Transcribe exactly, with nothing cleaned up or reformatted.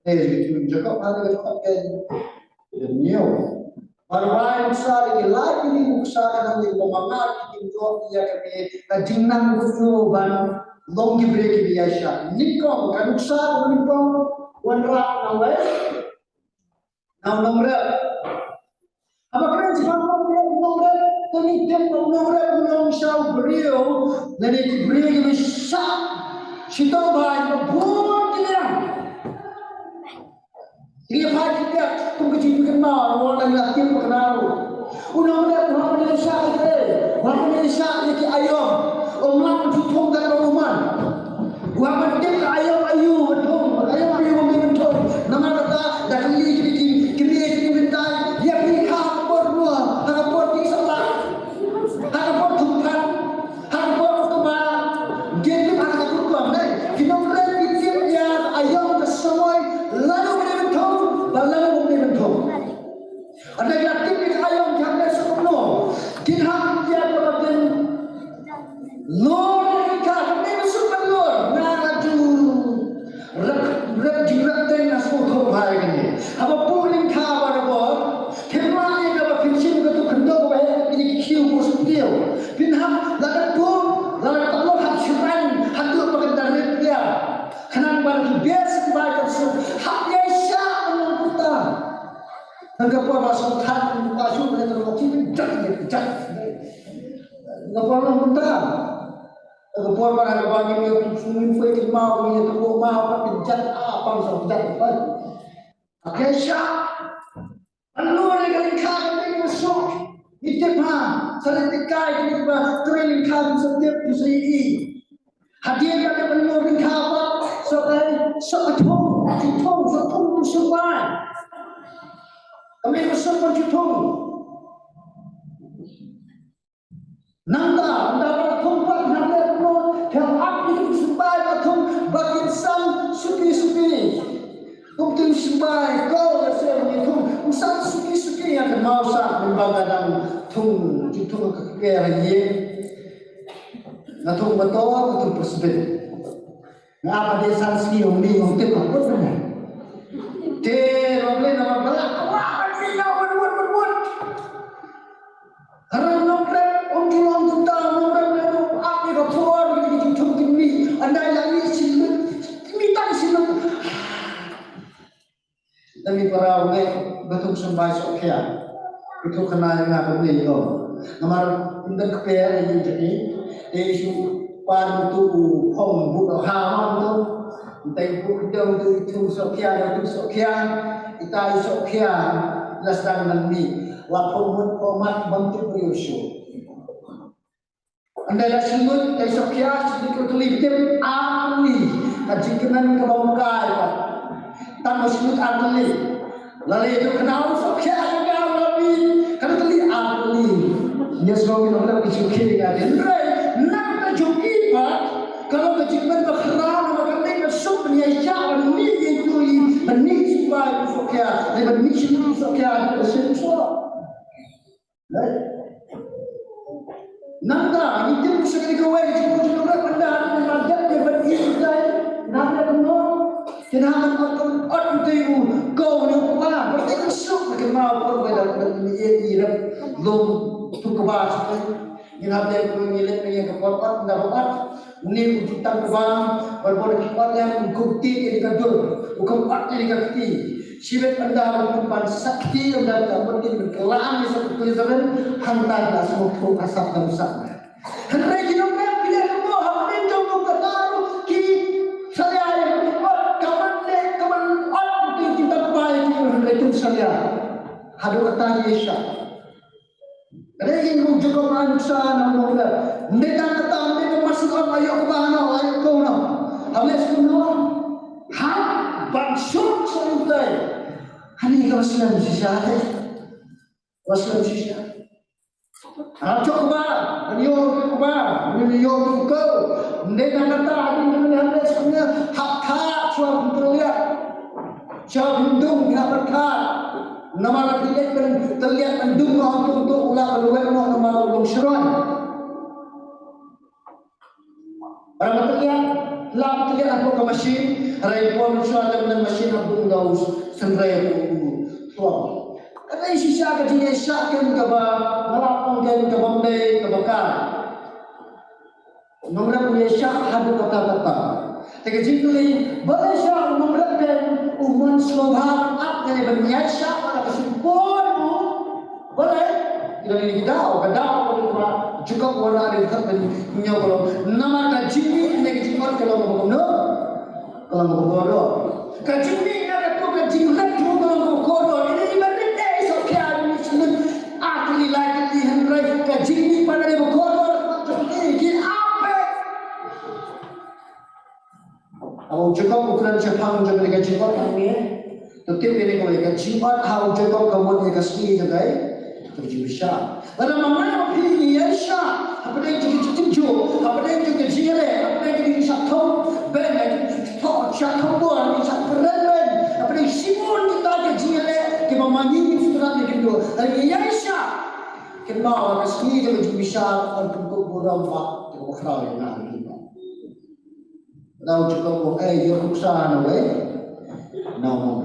Eh, Jakob hynriew, Jakob hynriew. Ba la wai nuksa da ki lai tylli ki nuksa, khnang ba ma nga ruh kin ïoh ïa kane ka jingnang, ban long ki briew kiba ïaishah. Nyngkong, ka nuksa kaba nyngkong, wanrah na u nongrep. Haba kren shaphang u nongrep, u nongrep, to ngin tip ba u nongrep u long sha u briew, lane ki briew kiba shah shitom bha, ba bun ki liang. Ngi phai ki liang, kum ka jingkynmaw, ngi la tip ba kynmaw. U nongrep u hap ban ïaishah ïa ki, u hap ban ïaishah ïa ki aïom. Ym lah ban shu thung katba u mon. U hap ban tip ka aïom aïu ban thung, ka aïom aïu ban thung. Namar kata, da kylli ki, ki, kine ki bynta, ïa phi ha ka por ruh, ha ka por phi saphriang, ha ka por thung phan, ha ka por kaba, ki tip ha ka por kaba, ne, ki nongrep ki tip ïa aïom ka samoi, lano ban thung, bad lano ban thung. Hynrei la tip ïa ka aïom, ki hap ban sngewthuh. Kin hap ïa ka ba kin lor ïa ka, ka mih suk ban lor. Nga la ju rep, rep, ju rep teng nga sngewthuh bha ïa kane. Haba buh lyngkha barabor, phin lah ïa ka ba phin shim katto khyndew kaba heh, kine ki khiew ba sngewthuh. Phin hap la ka buh, la ka lor hap shu rang, haduh ba kan da rep ïa. Khnang ba ki best bai ka suk, hap ïaishah ban long kumta. Nang ka por ba sngewthuh, ba shu ba ka por ba ki pynjah, pynjah. Nang ka por long kumta. Nang ka por ba, ba ngi ïa pynfung, pynfung, pynmao, ngi ïa tynmong mao, ba pynjah, ah, pang sngewthuh, pang. Okay, sha. Anu ne ka lyngkha ka dei ka suk. Ngi tip ha, sa leit tip kai, ngi tip ba, trei lyngkha, ngi sa tip, ngi sa ïohi. Hadien ba ka ban lor lyngkha pat, sa kai, sa ka thung, sa thung, sa thung, sa bai. Ka mih ka suk ban sa thung. Nangta, nangta ba thung pat, nangta ba thung, ka ap ïa ki symbai ba thung, ba kin san suki suki. Kum tu symbai, ko la se ïa thung, kum san suki suki ïa ka mawsa, mynba ka dang thung, ki thung ka kper ïa. Nga thung ba to, nga thung ba sbit. Nga ap ïa san sngi ong ni ong tip ka put ne. Te ong le na ba la ka wa ni na wa wa wa wa. Hynrei nongrep um ju long kumta, nongrep ne um ap ïa ka por ki ki thung ki mih. Ynda la mih shu lut, mih tang shu lut. Te mi para u ngi ba thung symbai sohkhia. Ki thung khynnah ïa nga ba ngi ïoh. Namar ym don kper ïa ngi jong ngi. Te shu pan tu u phong bu ha man tu. Te bu dang tu i thung sohkhia, i thung sohkhia. Ita i sohkhia la sdang nang mih. La phong mut phong mat bam tu briew shu. Ynda la shu lut, ka sohkhia, shu lut ka kali tip ar tylli. Ka jingkmen kaba ym kai pat. Tang ba shu lut ar tylli. La leit ka khynnah sohkhia ïa ka la mih. Ka kali ar tylli. Ïa sngewbha ïa ka sohkhia ïa ka. Hynrei nangta jong i pat, ka long ka jingkmen ba khraw, ba ka dei ka suk ban ïaishah, ban mih ïa i, ban mih symbai sohkhia, ban mih symbai sohkhia, ban mih symbai sohkhia. Nangta ngi tip sa kane kawei ka jingmut jong u nongrep, ynda ngi la dep ïa ban ïeit ïa u, ngi hap ban ot, ngi hap ban ot, ot ïa u ko ne u kpa, ba dei ka suk ka kynmaw por ba dang ban ïeit ïa rep lum tu kba sa. Ngi hap ban ïeit ïa ka por ot, ynda ba ot. Une u jutang u bam, bad bad ki ot lem, u kum kti ïa ka dur, u kum ot ïa ka kti. Shibit ynda u kum ban sak kti, ynda ka mut ïa ka lang ïa sa kti sa ben, hangta ïa sngewthuh ka sap dang sak. Hynrei ki nongrep ki leh kumno, ha pdeng jong u kata ruh ki salia ïa ka ot, ka ban leh, ka ban ot, ki jutang u bam ïa ki hynrei kim salia. Haduh kata ki ïa shah. Ka dei ïa u Jakob ba nuksa na u nongrep. Ym dei tang kata, ym dei tang ba shu ot la ïoh kaba noh, la ïoh ko noh. Haba leh shu noh. Hap ban shong sha u Trai. Hangne kaba slem shisha te. Kaba slem shisha. Hap ïoh kaba, ban ïoh kaba, ban ïoh ko. Ym dei tang kata, ym dei tang kata, hap thad shuwa ban pynlait. Sha bynta ngi hap ban thad. Namar la ki leit ban tylliat ban dung noh hangto, u lah ban wet noh namar u long shrong. Para ban tylliat. Lap te hapoh ka mashin, hynrei por shuwa lem lem mashin ha bun ka u synrei u tuang. Ka dei shisha ka jingïaishah keiñ kaba nga la ong keiñ kaba ym dei kaba kar. U nongrep u ïaishah haduh katta katta. Te ka jingkylli, balei shisha u nongrep keiñ u mon sngewbha ban ap ne ban ïaishah, ka shu poi u Balei? Ki don ki daw, ka daw ka dei ba Jakob u wanrah ïa ka ban ñiew ka long. Namar ka jingmih ne ka jingmut ka long kaba kumno? Ka long kaba kordor. Ka jingmih ne ka tu ka jingrep tu ka long kaba kordor. Ine i ba rit eh i sop khia i mih shnong. Ah, ki lai ki ti hynrei ka jingmih pat ka dei ba kordor. Ki ap eh. Haba u Jakob u kren shaphang jong kane ka jingmut hangne, to tip ïa kane ka jingmut ha u Jakob ka mut ïa ka sngi jong ka, ka jingbishar. Lada ma nga ma phi ngi ïaishah hapdeng jong ka jingtynjuh, hapdeng jong ka jingïaleh, hapdeng jong ka jingshah thung beiñ, ka jingshah thung bor, ka jingshah kren beiñ, hapdeng shibun kita ki jingïaleh kiba ma ngi ngi sngewthuh ïa ki, lada ngi ïaishah, kynmaw ha ka sngi jong ka jingbishar kan pynkup burom ba ka khraw ïa nga. Nau Jakob u ong, eh, ïoh nuksa na wei. Nau